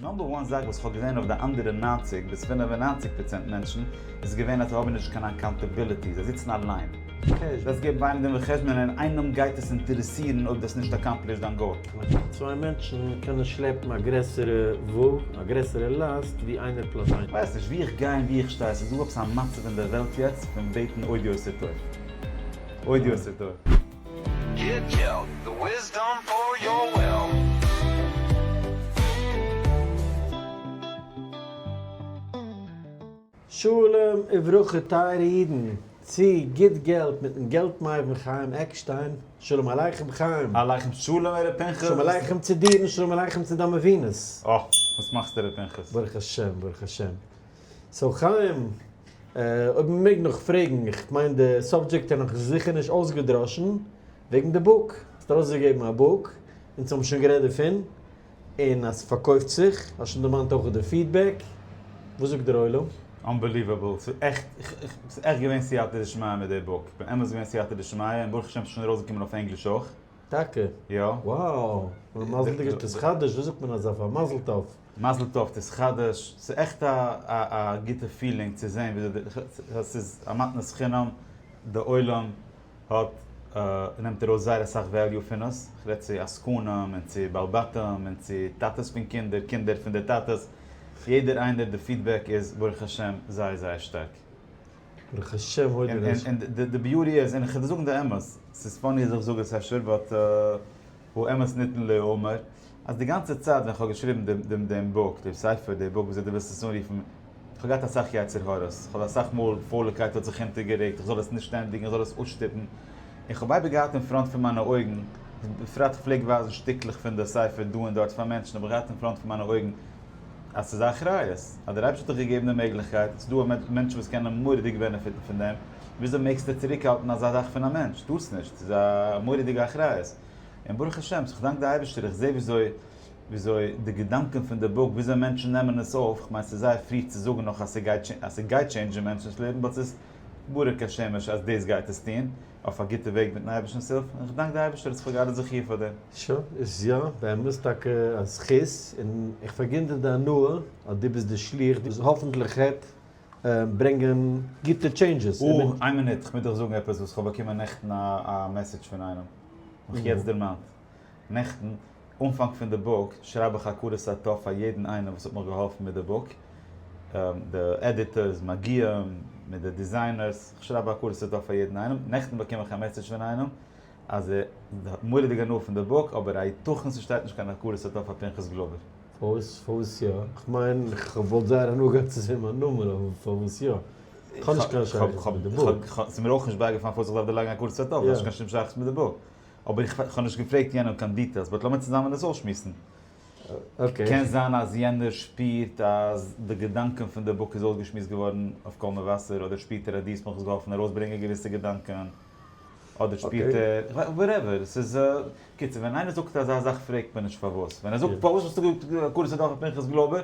Number one זאך וואס כ'האב געזען אויף די אנדערע 90 ביז 95% מענטשן איז געווען אז זיי האבן נישט קיין accountability, זיי זיצן אליין. דאס געבן וויינען דין וחשבון און איינעם גייט עס אינטערעסירן אויב דו האסט נישט accomplished דיין goal. צוויי מענטשן קענען שלעפן א גרעסערע וואג, א גרעסערע לאסט, ווי איינער plus איינער. כ'ווייס נישט ווי איך גיי און ווי איך שטיי, ס'איז דא עפעס א מצב אין דער וועלט יעצט פון בעטן אודיו ס'טוב. אודיו ס'טוב. גוט געלט, the wisdom for your wealth. שלום וברכה טייערע אידן, צו גוט געלט מיטן געלט מבין חיים עקשטיין, שלום עליכם חיים. עליכם שלום ר' פנחס. שלום עליכם צו דיר און שלום עליכם צו דיין מבינות. אה, וואס מאכסטו ר' פנחס? ברוך השם, ברוך השם. So חיים, אויב מ'מעג נאך פרעגן, איך מיין די subject איז נאך זיכער נישט אויסגעדראשן, וועגן די book. האסט ארויסגעגעבן א book, אונז האבן שוין גערעדט דערפון, און אז ס'פארקויפט זיך, האסט שוין דערמאנט אויך די feedback, וואס זאגט דער עולם? Unbelievable, ס'איז עכט, ס'איז עכט געווען סייעתא דשמיא מיט די book, באמת געווען סייעתא דשמיא, און ברוך השם ס'איז שוין ארויסגעקומען אויף ענגליש אויך. טאקע? יא. Wow! מזל'דיגער תתחדש, ווי זאגט מען אזא פאר מזל טוב? מזל טוב תתחדש, ס'איז עכט א א גוטע feeling צו זען וויאזוי די, ס'איז א מתנת חינם, די עולם האט נעמט ארויס זייער אסאך value פון עס, כ'רעד צו עסקנים און צו בעל בתים און צו טאטעס פון קינדער, קינדער פון די טאטעס, יעדער איינער די feedback איז ברוך השם זייער זייער שטארק. ברוך השם הודו לה'. און די beauty איז, און כ'וועל דיר זאגן די אמת, ס'איז funny אז איך זאג עס אפשר but האמת ניתן להיאמר, אז די גאנצע צייט ווען כ'האב געשריבן דעם דעם book, דעם ספר, די book וויאזוי דו ווילסט עס אנרופן, כ'האב געהאט אסאך יצר הרע'ס, כ'האב אסאך מאל פוילקייט האט זיך אונטערגערוקט, איך זאל עס נישט ענדיגן, איך זאל עס אפשטופן, און כ'האב אייביג געהאט אין front פון מיינע אויגן, בפרט כ'פלעג ווייזן שטיקלעך פון די ספר דא און דארט פאר מענטשן, האב איך געהאט אין front פון מיינע אויגן אז ס'איז א אחריות, אז דער אייבערשטער האט דיך געגעבן די מעגליכקייט, ס'איז דא מענטשן וואס קענען מורא'דיג benefit ן פון דעם, וויאזוי מעגסטו צוריקהאלטן אזא זאך פון א מענטש? טארסט נישט, ס'איז א מורא'דיגע אחריות. און ברוך השם, כ'דאנק די אייבערשטער, איך זע וויאזוי וויאזוי די געדאנקען פון די book, וויאזוי מענטשן נעמען עס אויף, כ'מיין ס'איז זייער פרי צו זאגן נאך אז ס'גייט אז ס'גייט change ן מענטשנ'ס לעבן, but ס'איז ברור כשמש אז דאס גייט עס טון, אויף א גוטע וועג מיטן אייבערשטנ'ס הילף, און כ'דאנק די אייבערשטער אז כ'האב געהאט די זכי' פאר דעם. שוין, איז יא, באמת טאקע א זכות, און איך פארגין דיר די הנאה אז דו ביסט די שליח, דו האפנטליך העט ברענגען גוטע changes. אה, איין מינוט, כ'מוז דיך זאגן עפעס וואס כ'האב באקומען נעכטן א message פון איינעם, מיך יעצט דערמאנט. נעכטן, אנפאנג פון די book, שרייב איך הכרת הטוב פאר יעדן איינעם וואס האט מיך געהאלפן מיט די book, די editors, מגיהים, מיט די designers, כ'שרייב הכרת הטוב פאר יעדן איינעם. נעכטן באקום איך א message פון איינעם אז ער האט מורא'דיג הנאה פון די book, אבער היתכן ס'שטייט נישט קיין הכרת הטוב פאר פנחס גלויבער. פארוואס פארוואס יא? כ'מיין כ'וואלט זייער הנאה געהאט צו זען מיין נאמען אבער פארוואס יא? כ'האב נישט קיין שייכות מיט די book. ס'איז מיר אויך נישט בייגעפאלן פארוואס איך דארף דערלייגן הכרת הטוב, ס'האט נישט קיין שום שייכות מיט די book. אבער איך האב נישט געפרעגט יענעם קיין details, but לאמיר צוזאמען עס אויסשמועסן. קען זיין אז יענער שפירט אז די געדאנקען פון די book איז אויסגעשמועסט געווארן אויף קול מבשר, אדער שפירט ער אז דו האסט מיך געהאלפן ארויסברענגען געוויסע געדאנקען, אדער שפירט ער, whatever, ס'איז, קיצור, ווען איינער זאגט אזא זאך פרעגט מען נישט פארוואס, ווען ער זאגט פארוואס האסטו געזאגט הכרת הטוב פאר פנחס גלויבער,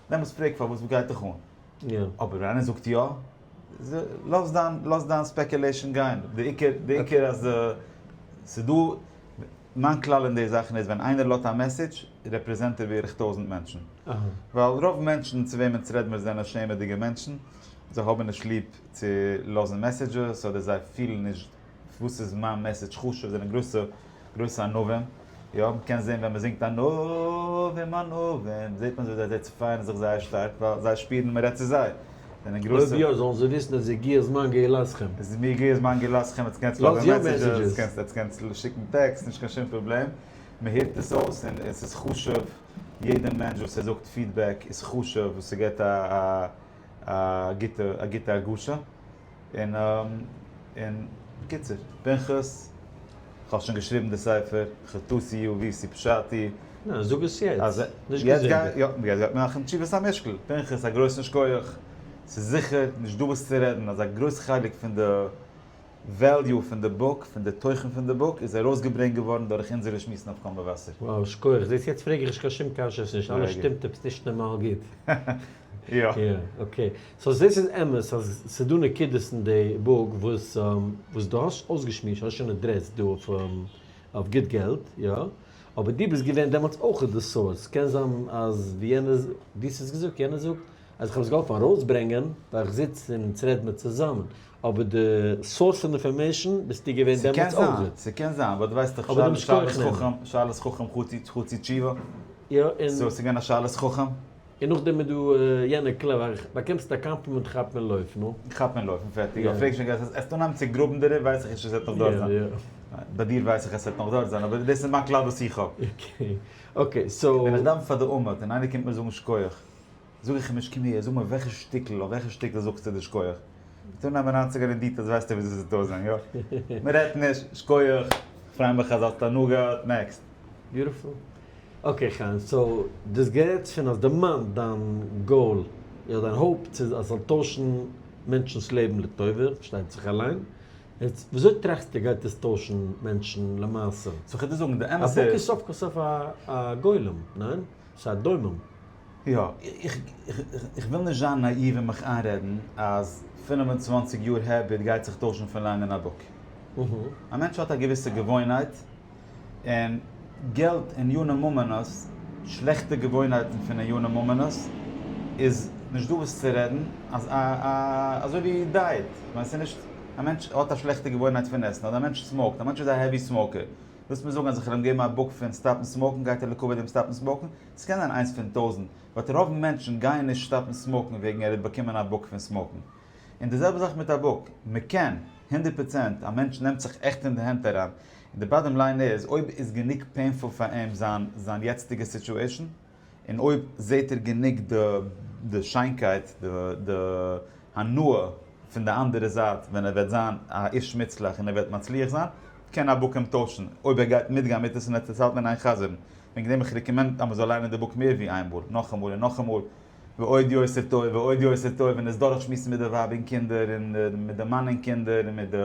דעמאלטס פרעג פארוואס וואס גייט דיך אן, אבער ווען איינער זאגט יא, לאז דיין לאז דיין speculation גיין, די עיקר די עיקר אז ס'איז דא, מיין כלל אין די זאכן איז ווען איינער לאזט א message represent ער בערך טויזענט מענטשן, ווייל רוב מענטשן צו וועמען צו רעדן מיר זענען שעמעדיגע מענטשן, זיי האבן נישט ליב צו לאזן messages אדער זיי פילן נישט וואס איז מיין message חשוב, זענען גרויסע גרויסע ענווים, יא, מ'קען זען ווען מ'זינגט ענווים ענווים, זעט מען ווי זיי צופייערן זיך זייער שטארק, ווייל זיי שפירן מ'רעדט צו זיי, זענען גרויסע. אויב יא, זאלן זיי וויסן אז הגיע זמן גאולתכם. עס איז הגיע זמן גאולתכם, עטס קענטס לאזן messages, עטס קענטס שיקן טעקסט, נישט קיין שום פראבלעם, מ'הערט עס אויס און עס איז חשוב, יעדע מענטש וואס ער זאגט feedback איז חשוב, וואס ס'געבט א א גוטע הרגשה. און און בקיצור, פנחס, כ'האב שוין געשריבן די ספר, חטאתי עויתי פשעתי. ניין, זאג עס יעצט, נישט געזינדיגט. יא, יעצט גייט מען מאכן תשובת המשקל. פנחס, א גרויסן שכוח. ס'איז זיכער נישט דא וואס צו רעדן אז א גרויס חלק פון די value פון די book, פון די תוכן פון די book, איז ארויסגעברענגט געווארן דורך אונזערע שמועסן אויף קול מבשר. Wow, שכוח. זעסט יעצט פרעג איך נישט קיין שום קשיות נישט, אלעס שטימט עפעס נישט נארמאל גוט. יא. יא, okay. So דאס איז אמת אז ס'איז דא נקודות אין די book וואס וואס דו האסט אויסגעשמועסט, האסט שוין addressed דא אויף אויף גוט געלט, יא. אבער דו ביסט געווען דעמאלטס אויך די source, קען זיין אז ווי יענער, דו האסט עס געזאגט, יענער זאגט אז איך האב עס געהאלפן ארויסברענגען ווייל איך זיץ און אונז רעד מיר צוזאמען, אבער די source פון information ביסטו געווען ס'קען דעמאלטס זיין, אויך. ס'קען זיין, but דו ווייסט דאך אבער דעם שאלת שכוח נעמען. חכם, שאלת חכם חצי תשובה. יא, און. so ס'געווען א שאלת חכם. און נאכדעם איז דא יענער קלעווער, באקומסט א קאמפלימענט כאפ און לויף, נו. כאפ און לויף און פערטיג, אבער פרעג שוין גייסט עס אנהייבן צו גראבן דערין ווייס איך נישט צו עס וועט נאך דארט זיין. ביי דיר ווייס איך אז עס וועט נאך דארט זיין, אבער דאס איז מיין כלל וואס איך האב. okay, okay, so. ווען איך דאוון פאר די עמוד און איינער קומט מיר זאגן שכוח, זאג איך אים נישט קום אהער, זאג מיר וועלכע שטיקל, אויף וועלכע שטיקל זאגסטו די שכוח? מיט אנהייבן אריינצוגיין אין details ווייסטו וויאזוי עס וועט אויסזען, יא? מען רעדט נישט, שכוח, כ'פריי מיך אז האסט הנאה געהאט, next. Beautiful. Okay חיים, so דאס גערעדט פון אז דערמאנט דיין goal, יא דיין hope צו אז ס'זאל טוישן מענטשנ'ס לעבן לטובה, פארשטייט זיך אליין. יעצט וויאזוי טראכסטו גייט עס טוישן מענטשן למעשה? so כ'וועל דיר זאגן, די אמת א איז. book איז סוף כל סוף א גולם, ניין? ס'איז א דומם. יא, איך וויל נישט זיין נאאיוו און מיך איינרעדן אז 25 יאר habit גייט זיך טוישן פון ליינען א book. א מענטש האט א געוויסע געוואוינהייט, און געלט עניני ממונות, שלעכטע געוואוינהייטן פון עניני ממונות, איז נישט דא וואס צו רעדן, אז א א אזוי ווי diet, כ'מיין ס'איז נישט, א מענטש האט א שלעכטע געוואוינהייט פון עסן, אדער א מענטש smoke ט, א מענטש איז א heavy smoker, ווילסט מיר זאגן אז איך וועל אים געבן א book פון stop ן smoke ן גייט ער לכבוד דעם stop ן smoke ן? ס'קען זיין איינס פון טויזנט, but רוב מענטשן גייען נישט stop ן smoke ן וועגן ער האט באקומען א book פון smoke ן. און די זעלבע זאך מיט א book, מ'קען, 100%, א מענטש נעמט זיך עכט אין די הענט אריין, און די bottom line איז, אויב איז גענוג painful פאר אים זיין זיין יעצטיגע situation, און אויב זעט ער גענוג די די שיינקייט, די די הנאה פון די אנדערע זייט ווען ער וועט זיין א איש מוצלח און ער וועט מצליח זיין, קען א book אים טוישן, אויב ער גייט מיטגיין מיט עס און ער וועט עס האלטן אין איין חזר'ן. וועגן דעם איך recommend אז מען זאל ליינען די book מער ווי איין מאל, נאכאמאל און נאכאמאל, ועוד יותר טוב ועוד יותר טוב, און עס דורכשמועסן מיט די ווייב און קינדער, און מיט די מאן און קינדער, און מיט די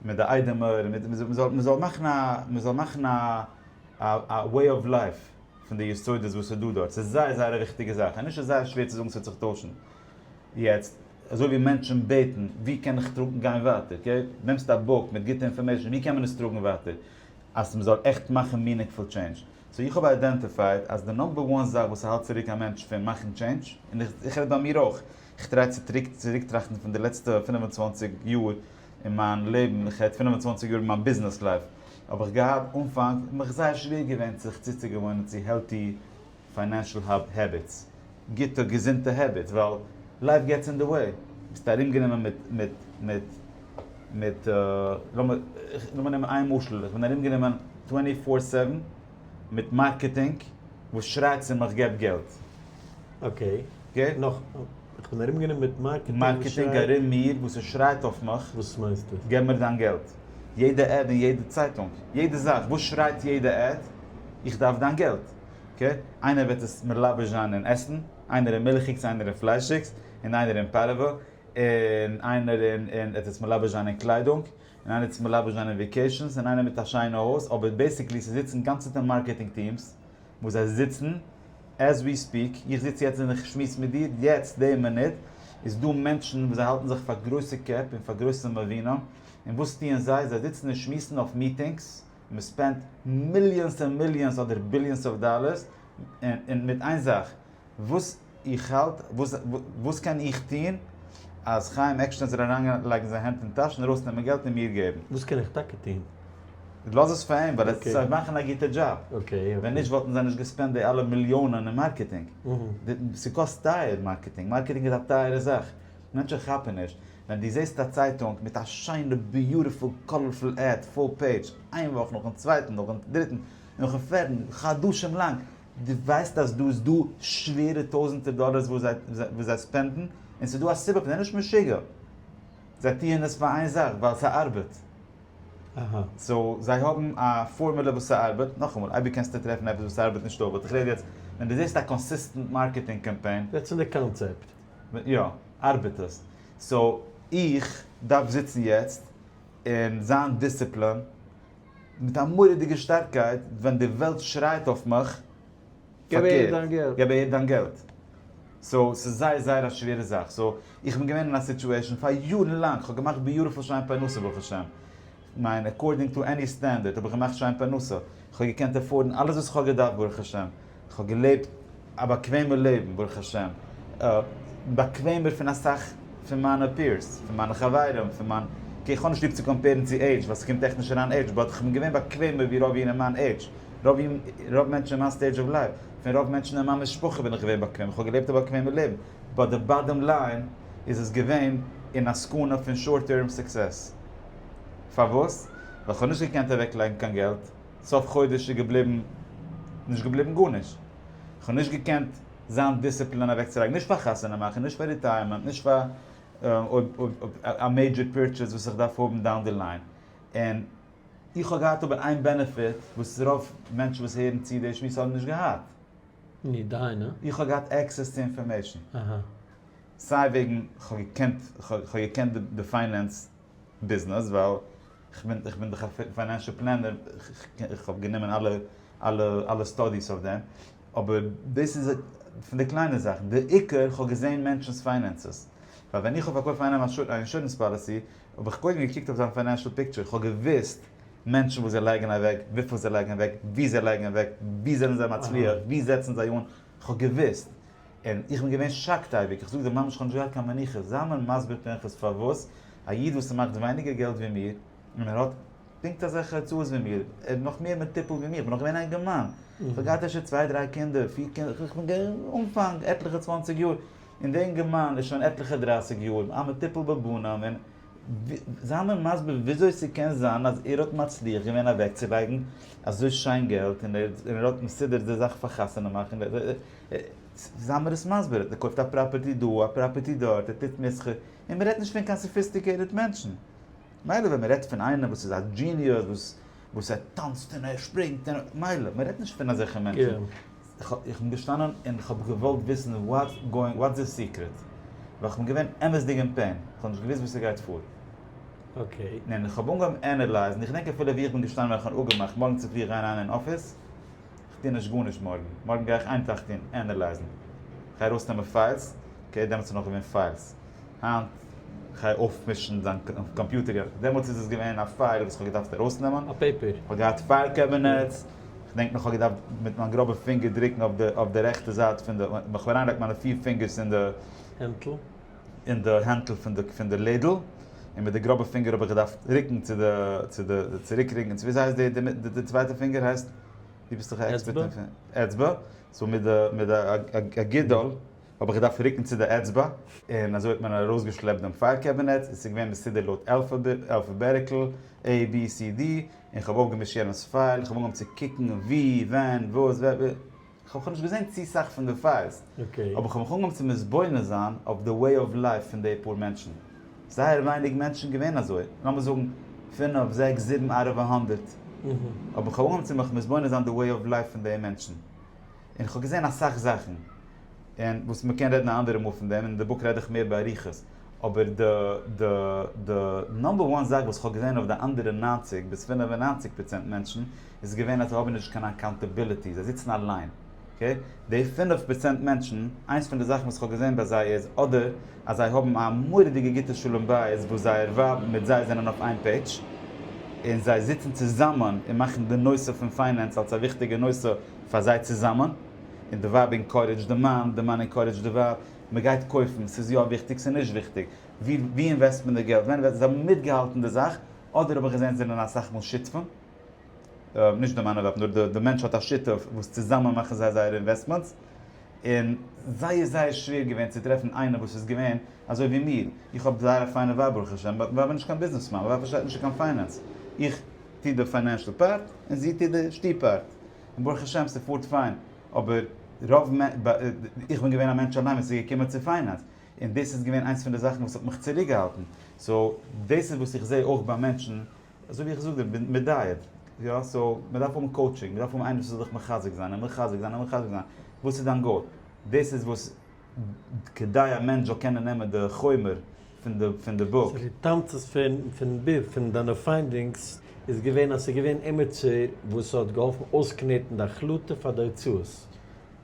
מיט די איידעמער, און מיט מען זאל מאכן א מען זאל מאכן א א way of life פון די יסודות וואס איז דא דארט, ס'איז זייער זייער א וויכטיגע זאך, און נישט איז זייער שווער צו זאגן ס'וועט זיך טוישן. יעצט, אזוי ווי מענטשן בעטן, ווי קען איך טראגן גיין ווייטער, okay? נעמסט א book מיט גוטע information, ווי קען מען עס טראגן ווייטער? אז מ'זאל עכט מאכן meaningful change. So איך האב identified אז די number one זאך וואס ס'האלט צוריק א מענטש פון מאכן change, און איך רעד ביי מיר אויך, איך try צו צוריקטראכטן פון די לעצטע 25 יאר אין מיין לעבן, איך רעד 25 יאר אין מיין business life, האב איך געהאט אנפאנג, מיך זייער שווער געווען זיך צוצוגעוואוינען צו healthy financial habits, גוטע געזונטע habits, ווייל life gets in the way, ביסט ארומגענומען מיט מיט מיט מיט לאמיר נעמען איין משל, איך בין ארומגענומען twenty four seven מיט marketing וואס שרייט צו מיך געב געלט. Okay, נאך, איך בין ארומגענומען מיט marketing וואס שרייט. Marketing ארום מיר וואס עס שרייט אויף מיך. וואס מיינסטו? געב מיר דיין געלט. יעדע ad און יעדע צייטונג, יעדע זאך, וואס שרייט יעדע ad? איך דארף דיין געלט. Okay, איינער וועט עס מלבש זיין אין עסן, איינער אין מילכיגס, איינער אין פליישיגס, און איינער אין פארעווע, און איינער אין אין וועט עס מלבש זיין אין קליידונג, און איינער וועט עס מלבש זיין אין vacations, און איינער מיט א שיינע הויז, אבער basically ס'זיצן גאנצעטע marketing teams וואס זיי זיצן as we speak, איך זיץ יעצט און איך שמועס מיט דיר, יעצט די מינוט, איז דא מענטשן וואס זיי האלטן זיך פאר גרויסע קעפ און פאר גרויסע מבינים, און וואס טוען זיי? זיי זיצן און שמועסן אויף meetings, מען spend ט millions און millions אדער billions of dollars, און מיט איין זאך, וואס איך האלט, וואס קען איך טון אז חיים עקשטיין זאל אריינלייגן זיין הענט אין טאש און ארויסנעמען געלט און מיר געבן? וואס קען איך טאקע טון? לאז עס פאר אים, ווייל זיי מאכן א גוטע דזשאב. ווען נישט וואלטן זיי נישט גע spend ט די אלע מיליאנען אין marketing. ס'קאסט טייער marketing, marketing איז א טייערע זאך. מענטשן כאפן נישט. ווען דו זעסט א צייטונג מיט א שיינע beautiful colorful ad full page, איין וואך נאכן צווייטן נאכן דריטן נאכן פערטן, חדשים לאנג, דו ווייסט אז דא איז דא שווערע טויזענטער דאלערס וואס זיי spend ן, און ס'איז דא א סיבה, זיי זענען נישט משוגע, זיי טוען עס פאר איין זאך, ווייל ס'ארבעט. So זיי האבן א פארמולע וואס ס'ארבעט, נאכאמאל, אייביג קענסטו טרעפן עפעס וואס ארבעט נישט אויך, but איך רעד יעצט ווען דו זעסט א consistent marketing campaign. רעדסט פון די קאנצעפט. יא, ארבעט עס. So איך דארף זיצן יעצט און זיין דיסציפלין מיט א מורא'דיגע שטארקייט ווען די וועלט שרייט אויף מיך פארקערט, געב אהער דיין געלט. So ס'איז זייער זייער א שווערע זאך. So איך בין געווען אין א situation פאר יארן לאנג, כ'האב געמאכט beautiful שיין פרנסה ברוך השם, כ'מיין according to any standard האב איך געמאכט שיין פרנסה, כ'האב געקענט afford ן אלעס וואס כ'האב געדארפט ברוך השם, כ'האב געלעבט א באקוועמע לעבן ברוך השם, באקוועמער פון אסאך פון מיינע peers, פון מיינע חברים, פון מיין, okay כ'האב נישט ליב צו compare ן צו עידזש ווייל ס'קומט עכט נישט אריין עידזש, but כ'בין געווען באקוועמער ווי רוב אידן אין מיין עידזש, רוב רוב מענטשן אין מיין stage of life, פון רוב מענטשן אין מיין משפחה בין איך געווען באקוועם, כ'האב געלעבט א באקוועמע לעבן, but די bottom line איז עס געווען אין א סכנה פון short term success. פארוואס? ווייל כ'האב נישט געקענט אוועקלייגן קיין געלט, סוף חודש איז געבליבן נישט געבליבן גארנישט. כ'האב נישט געקענט זיין discipline אוועקצולייגן, נישט פאר חתונה מאכן, נישט פאר retirement, נישט פאר אויב א major purchase וואס איך דארף האבן down the line. און איך האב געהאט אבער איין benefit וואס רוב מענטשן וואס הערן צו די שמועס האבן נישט געהאט. נו, דהיינו? איך האב געהאט access צו information. סיי וועגן כ'האב געקענט, כ'האב געקענט די finance business ווייל כ'בין איך בין דאך א financial planner, איך האב גענומען אלע אלע אלע studies אויף דעם, אבער דאס איז פון די קליינע זאכן, די עיקר כ'האב געזען מענטשנ'ס finances, ווייל ווען איך האב פארקויפט פאר איינעם א insurance policy האב איך קודם געקוקט אויף זיין financial picture, כ'האב געוואוסט מענטשן וואס זיי לייגן אוועק, וויפיל זיי לייגן אוועק, ווי זיי לייגן אוועק, ווי זענען זיי מצליח, ווי זעצן זיי אן, כ'האב געוואוסט. און איך בין געווען shocked אייביג, איך זאג דיר ממש כ'האב נישט געהאט קיין מנוחה, זיי מיר מסביר פנחס פארוואס א איד וואס מאכט ווייניגער געלט ווי מיר, און ער האט פונקט אזעלכע הוצאות ווי מיר, ער איז נאך מער מטופל ווי מיר, איך בין נאך געווען א אינגערמאן, איך האב געהאט אפשר צוויי דריי קינדער, פיר קינדער, איך בין געווען אנפאנג עטליכע צוואנציג יאר, און דער אינגערמאן איז שוין עטליכע דרייסיג יאר, א מטופל בבנים, און זיי מיר מסביר וויאזוי ס'קען זיין אז ער האט מצליח געווען אוועקצולייגן אזוי שיין געלט, און ער האט מסודר די זאך פאר חתונה מאכן. זיי מיר עס מסביר, ער קויפט א property דא, א property דארט, ער טוט מסחר, און מען רעדט נישט פון קיין sophisticated מענטשן. מילא ווען מען רעדט פון איינעם וואס איז א genius, וואס וואס ער טאנצט און ער שפרינגט און, מילא, מען רעדט נישט פון אזעלכע מענטשן. איך בין געשטאנען און איך האב געוואלט וויסן what's going, what's the secret? ווייל איך בין געווען אמת'דיג אין pain, איך האב נישט געוואוסט וואס ס'גייט פאר. און איך האב אנגעהויבן analyze ן, איך געדענק אפילו ווי איך בין געשטאנען ווען איך האב אפגעמאכט מארגן צופרי איך גיי אריין אין אפיס, כ'טוה נישט גארנישט מארגן, מארגן גיי איך איין זאך טון, analyze ן. כ'גיי ארויסנעמען files, okay דעמאלטס איז נאך געווען files, היינט כ'גיי אויפמישן דיין קאמפיוטער, דעמאלטס איז עס געווען א file וואס כ'האב געדארפט ארויסנעמען, א paper. כ'האב געהאט file cabinets, כ'דענק נאך כ'האב געדארפט מיט מיין גראבע פינגער דרוקן אויף די רעכטע זייט פון די, כ'האב אריינגעלייגט מיינע פיר פינגערס אין די. הענטל. אין די הענטל פון די פון די לעדל, און מיט די גראבע פינגער האב איך געדארפט רוקן צו די צו די צוריק רוקן צו וויאזוי הייסט די די די צווייטע פינגער הייסט? דו ביסט דאך א expert אין אצבע, so מיט די מיט די אגודל האב איך געדארפט רוקן צו די אצבע, און אזוי האט מען ארויסגעשלעפט דעם file cabinet, עס איז געווען מסודר לויט alphabetical, A B C D, און כ'האב אויפגעמישט יענעמ'ס file, כ'האב אנגעהויבן צו קוקן ווי, ווען, וואס, ווער, כ'האב נישט געזען צו סאך פון די files, אבער כ'האב מיך אנגעהויבן צו מתבונן זיין אויף די way of life פון די פאר מענטשן. זייער ווייניג מענטשן געווען אזוי, לאמיר זאגן פינף, זעקס, זיבן out of a hundred. אבער כ'האב אנגעהויבן צו מיך מתבונן זיין די way of life פון די מענטשן. און כ'האב געזען אסאך זאכן, און וואס מ'קען רעדן א אנדערע מאל פון דעם, אין די book רעד איך מער באריכות. אבער די די די number one זאך וואס כ'האב געזען אויף די אנדערע 90 ביז 95% מענטשן איז געווען אז זיי האבן נישט קיין accountability, זיי זיצן אליין, okay? די 5% מענטשן, איינס פון די זאכן וואס כ'האב געזען ביי זיי איז אדער אז זיי האבן א מורא'דיגע גוטע שלום בית וואס זייער ווייב מיט זיי זענען אויף איין page, און זיי זיצן צוזאמען און מאכן די נושא פון finance אלס א וויכטיגע נושא פאר זיי צוזאמען, און די ווייב encourage ט די מאן, די מאן encourage ט די ווייב, מ'גייט קויפן, ס'איז יא וויכטיג, ס'איז נישט וויכטיג, ווי ווי invest מען די געלט, ווען invest, זיי האבן מיטגעהאלטן די זאך, אדער האב איך געזען זענען אסאך מאל שותפים, נישט די מאן און ווייב, נאר די מענטש האט א שותף וואס צוזאמען מאכן זיי זייערע investments, און זייער זייער שווער געווען צו טרעפן איינער וואס איז געווען אזוי ווי מיר, איך האב זייער א פיינע ווייב ברוך השם, but ווייב איז נישט קיין ביזנעסמאן, ווייב פארשטייט נישט קיין finance, איך טו די financial part און זי טוט די שטוב part, און ברוך השם ס'פארט פיין, אבער רוב איך בין געווען א מענטש אליין ווען ס'איז געקומען צו finance, און דאס איז געווען איינס פון די זאכן וואס האט מיך צוריקגעהאלטן, so דאס איז וואס איך זע אויך ביי מענטשן, אזוי ווי איך זאג דיר, מיט diet, יא, so מען דארף האבן coaching, מען דארף האבן איינער וואס זאל דיך מחזק זיין און מחזק זיין און מחזק זיין, וואס איז דיין goal? דאס איז וואס כדי א מענטש זאל קענען נעמען די חומר פון די פון די book. so די תמצית פון פון ב פון דיינע findings איז געווען אז ס'איז געווען עמיצער וואס האט געהאלפן אויסקנעטן די החלטה פאר די הוצאות.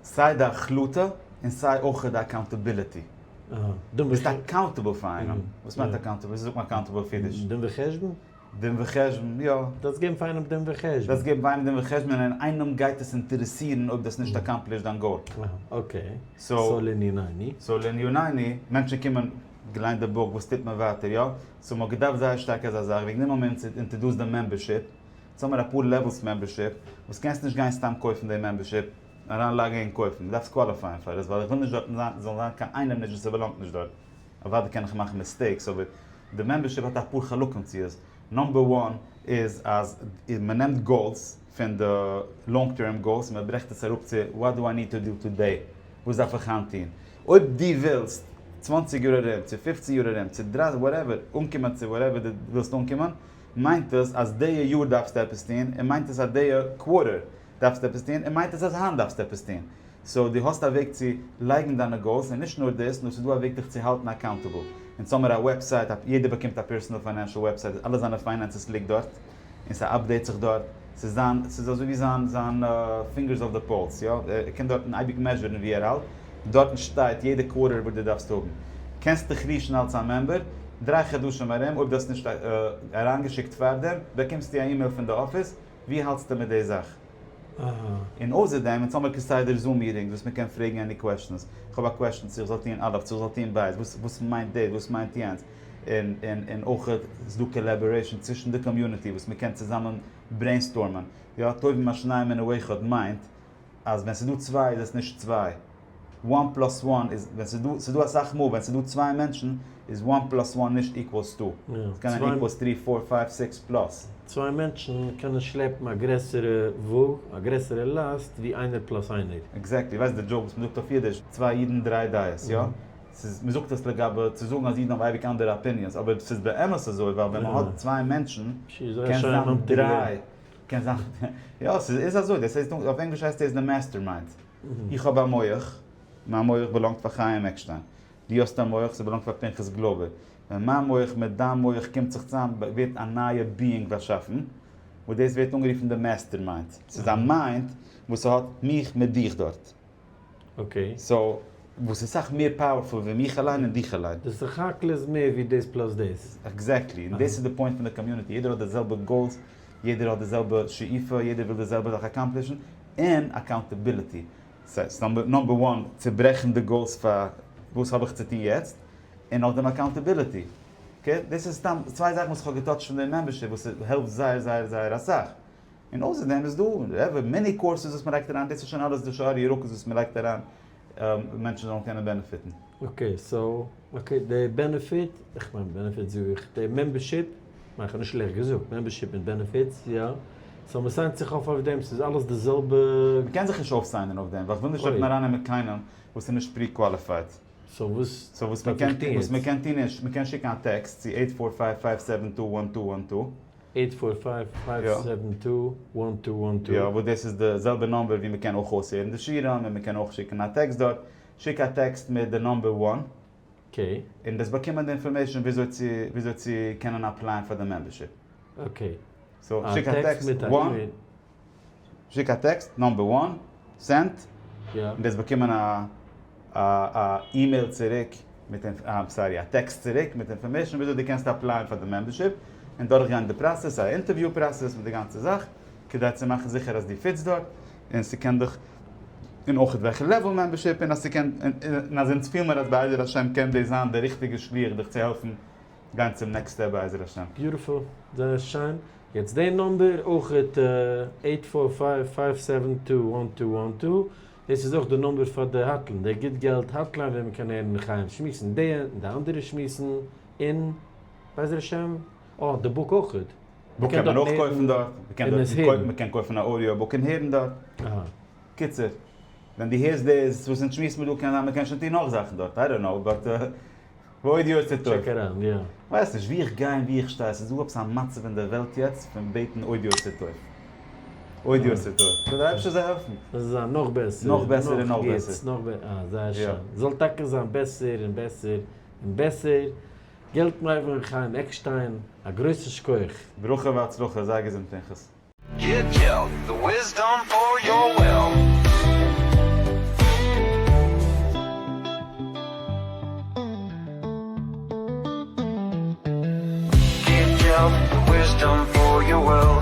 סיי די החלטה און סיי אויך די accountability. דו ביסט accountable פאר איינעם. וואס מיינט accountable? וויאזוי זאגט מען accountable אויף אידיש? דין וחשבון? דין וחשבון, יא. דארפסט געבן פאר איינעם דין וחשבון. דארפסט געבן פאר איינעם דין וחשבון און איינעם גייט עס אינטערעסירן אויב דו האסט נישט accomplish ט דיין goal. Okay. So לענינינו. So לענינינו, מענטשן קומען, געליינט די book, וואס טוט מען ווייטער, יא? So מ'האט געדארפט זייער שטארק אזא זאך, וועגן דעם האבן מיר אונז introduced די membership. יעצט האבן מיר אפאר levels membership, וואס קענסט נישט גיין סתם קויפן די membership, אריינלאגן און קויפן, דו דארפסט qualify ען פאר עס, ווייל איך וויל נישט דארטן זיין, זאל זיין קיין איינער נישט וואס ס'באלאנגט נישט דארט. אוודאי קען איך מאכן mistakes, אבער די membership האט אפאר חלקים צו עס. number one איז אז מען נעמט goals פון די long term goals און מען ברעכט עס אראפ צו what do I need to do today, וואס דארף איך היינט טון? אויב דו ווילסט 20 יאר ארום צו 15 יאר ארום צו 30 whatever אנקומען צו whatever דו ווילסט אנקומען, מיינט עס אז די יאר דארפסטו עפעס טון, און מיינט עס אז די quarter דארפסטו עפעס טון, און מיינט עס אז היינט דארפסטו עפעס טון. So דו האסט א וועג צו לייגן דיינע goals, און נישט נאר דאס, נאר ס'איז דא א וועג דיך צו האלטן accountable. אונז האמיר א website, יעדער באקומט א personal financial website, אלע זיינע finances ליגט דארט, און ס' update זיך דארט, ס'איז זיין, ס'איז אזוי ווי זיין זיין fingers אויף די פולס, יא, ער קען דארטן אייביג measure ן ווי ער האלט, דארטן שטייט יעדע quarter וואס דו דארפסט האבן. קענסט דיך reach ן אלס א member, 3 חדשים ארום, אויב דו האסט נישט אריינגעשיקט פארדעם, באקומסטו א אימעיל פון די אפיס, ווי האלטסטו מיט די זאך? און אויסער דעם, אונז האמיר כסדר Zoom meetings וואס מ'קען פרעגן any questions. איך האב א question צו איך זאל טון א', צו איך זאל טון ב', וואס וואס מיינט דאס, וואס מיינט יענץ. און און און אויך איז דא collaboration צווישן די community וואס מ'קען צוזאמען brainstorm ען. יא, טובים השניים מן האחד מיינט אז ווען ס'איז דא צוויי איז עס נישט צוויי. one plus one איז, ווען ס'איז דא, ס'איז דא אסאך מאל ווען ס'איז דא צוויי מענטשן איז one plus one נישט equals two. ס'קען זיין equals three, four, five, six plus. צוויי מענטשן קענען שלעפן א גרעסערע וואג, א גרעסערע לאסט, ווי איינער plus איינער. Exactly, ווייסט די joke וואס מ'זאגט אויף אידיש, צוויי אידן דריי דעות, יא? ס'איז, מ'זאגט עס לגבי צו זאגן אז אידן האבן אייביג אנדערע opinions, אבער ס'איז באמת אזוי, ווייל ווען מ'האט צוויי מענטשן, קען זיין דריי, קען זיין, יא, ס'איז אזוי, דאס הייסט, אויף ענגליש הייסט דאס די mastermind. איך האב א מח, מיין מח באלאנגט פאר חיים עקשטיין. דו האסט א מח, ס'באלאנגט פאר פנחס גלויבער. ווען מיין מח מיט דיין מח קומט זיך צוזאם, ווערט א נייע being באשאפן, וואס דאס ווערט אנגערופן די mastermind. ס'איז א mind וואס ס'האט מיך מיט דיך דארט. Okay. So, וואס איז סאך מער powerful ווי מיך אליין און דיך אליין. די סך הכל איז מער ווי דאס plus דאס. Exactly. און דאס איז די point פון די community. יעדער האט די זעלבע goals, יעדער האט די זעלבע שאיפה, יעדער וויל די זעלבע זאך accomplish ן, און accountability. ס'הייסט, number one, צוברעכן די goals פאר וואס האב איך צו טון יעצט, און נאכדעם accountability. Okay? דאס איז סתם צוויי זאכן וואס איך האב גע touch ט פון די membership וואס העלפט זייער זייער זייער אסאך. און אויסער דעם איז דא many courses וואס מ'לייגט אריין, דאס איז שוין אלעס די שאר ירקות וואס מ'לייגט אריין מענטשן זאלן קענען benefit ן. Okay, so, okay, די benefit, איך מיין benefit זאג איך, די membership, מיין איך האב נישט שלעכט געזאגט, membership מיט benefits, יא, so מ'sign ט זיך אויף אויף דעם, ס'איז אלעס די זעלבע. מ'קען זיך נישט אויפסיינען אויף דעם, ווייל איך וויל נישט דארטן ארייננעמען קיינעם וואס איז נישט pre-qualified. So וואס so וואס דארף איך טון יעצט? וואס מ'קען טון איז, מ'קען שיקן א טעקסט צו eight four five five seven two one two one two. Eight four five five seven two one two one two. יא, וואס דאס איז די זעלבע number ווי מ'קען אויך אויסהערן די שיעורים און מ'קען אויך שיקן א טעקסט דארט. שיק א טעקסט מיט די number one. Okay. און וועסט באקומען די information וויאזוי צו וויאזוי צו קענען apply ען פאר די membership. Okay. So שיק א טעקסט one. שיק א טעקסט number one, send, און וועסט באקומען א א אימעיל צוריק מיט sorry א טעקסט צוריק מיט information וויאזוי דו קענסט apply ען פאר די membership און דורכגיין די process, א interview process מיט די גאנצע זאך, כדי צו מאכן זיכער אז דו fit סט דארט, און ס'קען דיך, און אויך וועלכע level membership, און אז ס'קען, און אז אונז פיל מיר אז בעזר השם קען דאס זיין די ריכטיגע שליח דיך צו העלפן גיין צום next step בעזר השם. Beautiful, זייער שיין. יעצט די number אויכעט eight four five five seven two one two one two, דאס איז אויך די number פאר די hotline, די גוט געלט hotline ווי מען קען הערן חיים שמועסן די און די אנדערע שמועסן, און בעזר השם, אה די book אויכעט. Book קען מען אויך קויפן דארט, מען קען קויפן א audio book און הערן דארט. קיצור, ווען דו הערסט דאס וואס אונז שמועסן מיר דא קען זיין מען קען שוין טון נאך זאכן דארט, I don't know, but ועוד יותר טוב. טשעק אריין, יא. כ'ווייס נישט ווי איך גיי און ווי איך שטיי, ס'איז דא עפעס א מצב אין דער וועלט יעצט פון בעטן עוד יותר טוב. עוד יותר טוב. זאל דער אייבערשטער זיי העלפן. זאל זיין נאך בעסער. נאך בעסער און נאך בעסער. נאך בעסער, אה, זייער שיין. זאל טאקע זיין בעסער און בעסער און בעסער. געלט מבין חיים עקשטיין, א גרויסן שכוח. ברכה והצלחה, זיי געזונט פנחס. Get gelled, the wisdom for your wealth. Get gelled, the wisdom. Wisdom for your wealth.